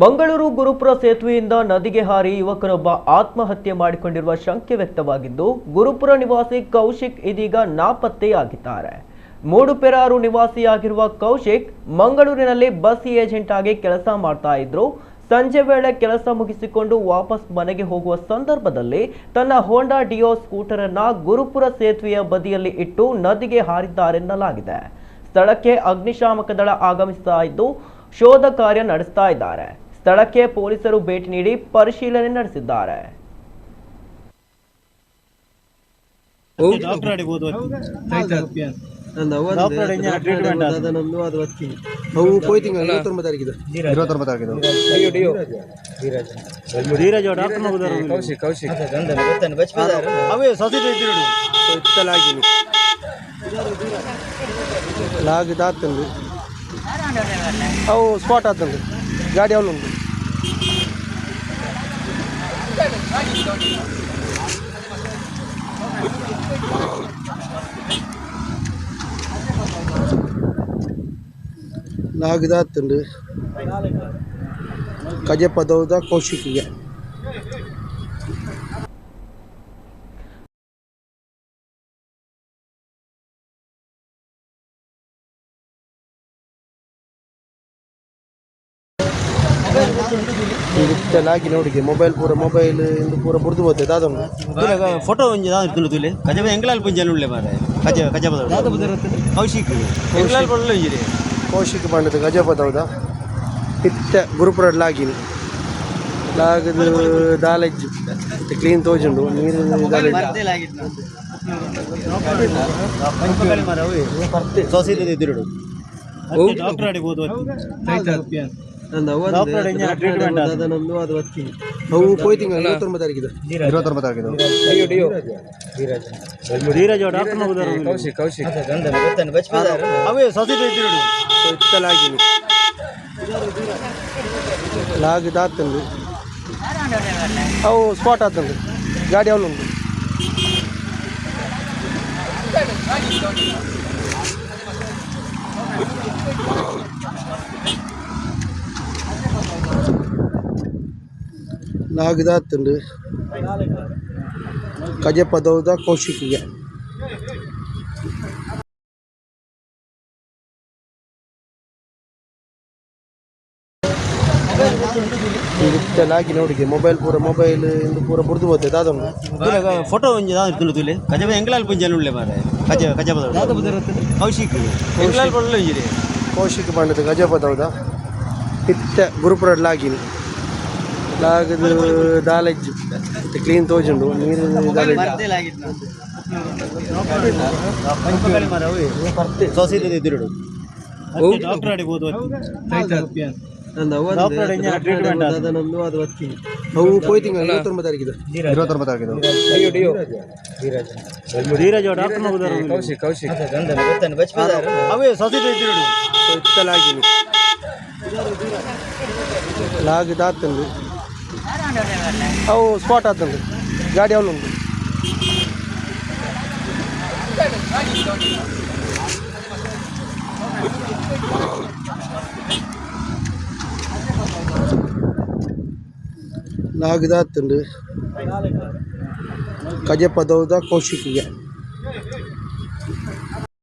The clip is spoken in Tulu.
ಮಂಗಳೂರು ಗುರುಪುರ ಸೇತುವೆಯಿಂದ ನದಿಗೆ ಹಾರಿ ಯುವಕನೊಬ್ಬ ಆತ್ಮಹತ್ಯೆ ಮಾಡಿಕೊಂಡಿರುವ ಶಂಕೆ ವ್ಯಕ್ತವಾಗಿದ್ದು, ಗುರುಪುರ ನಿವಾಸಿ ಕೌಶಿಕ್ ಇದೀಗ ನಾಪತ್ತೆಯಾಗಿದ್ದಾರೆ. ಮೂಡುಪೆರಾರು ನಿವಾಸಿಯಾಗಿರುವ ಕೌಶಿಕ್ ಮಂಗಳೂರಿನಲ್ಲಿ ಬಸ್ ಏಜೆಂಟ್ ಆಗಿ ಕೆಲಸ ಮಾಡ್ತಾ ಇದ್ರು. ಸಂಜೆ ವೇಳೆ ಕೆಲಸ ಮುಗಿಸಿಕೊಂಡು ವಾಪಸ್ ಮನೆಗೆ ಹೋಗುವ ಸಂದರ್ಭದಲ್ಲಿ ತನ್ನ ಹೋಂಡಾ ಡಿಯೋ ಸ್ಕೂಟರ್ ಅನ್ನ ಗುರುಪುರ ಸೇತುವೆಯ ಬದಿಯಲ್ಲಿ ಇಟ್ಟು ನದಿಗೆ ಹಾರಿದ್ದಾರೆನ್ನಲಾಗಿದೆ. ಸ್ಥಳಕ್ಕೆ ಅಗ್ನಿಶಾಮಕ ದಳ ಆಗಮಿಸ್ತಾ ಇದ್ದು ಶೋಧ ಕಾರ್ಯ ನಡೆಸ್ತಾ ಇದ್ದಾರೆ. ಸ್ಥಳಕ್ಕೆ ಪೊಲೀಸರು ಭೇಟಿ ನೀಡಿ ಪರಿಶೀಲನೆ ನಡೆಸಿದ್ದಾರೆ. ಸ್ಪಾಟ್ ಆತಂದು ಗಾಡಿ ಅವನು ಲಾಗಿದಾತಂಡು ಕಜಪದೌದ ಕೌಶಿಕಿಗೆ. ಲಾಗಿ ನೋಡಿಗೆ ಮೊಬೈಲ್ ಪೂರ ಮೊಬೈಲ್ ಇಂದು ಪೂರ ಬುರ್ದು ಹೋತೆ ದಾದ ಫೋಟೋ ಒಂಜಿ ದಾದ ಇತ್ತುಂಡು ತುಲೆ ಕಜಬ ಎಂಗ್ಲಾಲ್ ಪಂಜಾಲ್ ಉಳ್ಳೆ ಮಾರೆ ಕಜ ಕಜಬದ ಕೌಶಿಕ್ ಎಂಗ್ಲಾಲ್ ಪೊಳ್ಳೆ ಒಂಜಿರೆ ಕೌಶಿಕ್ ಬಂಡದ ಗಜಪದೌದ ಇತ್ತ ಗುರುಪುರ ಲಾಗಿನಿ ಲಾಗದು ದಾಲೆಜ್ಜು ಕ್ಲೀನ್ ತೋಜುಂಡು ನೀರು ಸೊಸೈಟಿ ಎದುರುಡು ಡಾಕ್ಟರ್ ಆಡಿಬೋದು. ಲಾಗಿದಾತಂದು ಅವು ಸ್ಪಾಟ್ ಆತಂದು ಗಾಡಿ ಅವನು ಲಾಗಿದಾತಂಡು ಕಜಪದೌದ ಕೌಶಿಕಿಗೆ. ಲಾಗಿ ನೋಡಿಗೆ ಮೊಬೈಲ್ ಪೂರ ಮೊಬೈಲ್ ಇಂದು ಪೂರ ಬುರ್ದು ಹೋತೆ ದಾದ ಫೋಟೋ ಒಂಜಿ ದಾದ ಇತ್ತುಂಡು ತುಲೆ ಕಜಬ ಎಂಗ್ಲಾಲ್ ಪಂಜಾಲ್ ಉಳ್ಳೆ ಮಾರೆ ಕಜ ಕಜಬದ ಕೌಶಿಕ್ ಎಂಗ್ಲಾಲ್ ಪೊಳ್ಳೆ ಒಂಜಿರೆ ಕೌಶಿಕ್ ಬಂಡದ ಗಜಪದೌದ ಇತ್ತ ಗುರುಪುರ ಲಾಗಿನಿ ಲಾಗದು ದಾಲೆಜ್ಜು ಕ್ಲೀನ್ ತೋಜುಂಡು ನೀರು ಸೊಸೈಟಿ ಎದುರುಡು ಡಾಕ್ಟರ್ ಆಡಿಬೋದು. ಲಾಗಿದಾತಂದು ಅವು ಸ್ಪಾಟ್ ಆತಂದು ಗಾಡಿ ಅವನು ಲಾಗಿದಾತಂಡು ಕಜಪದೌದ ಕೌಶಿಕಿಗೆ.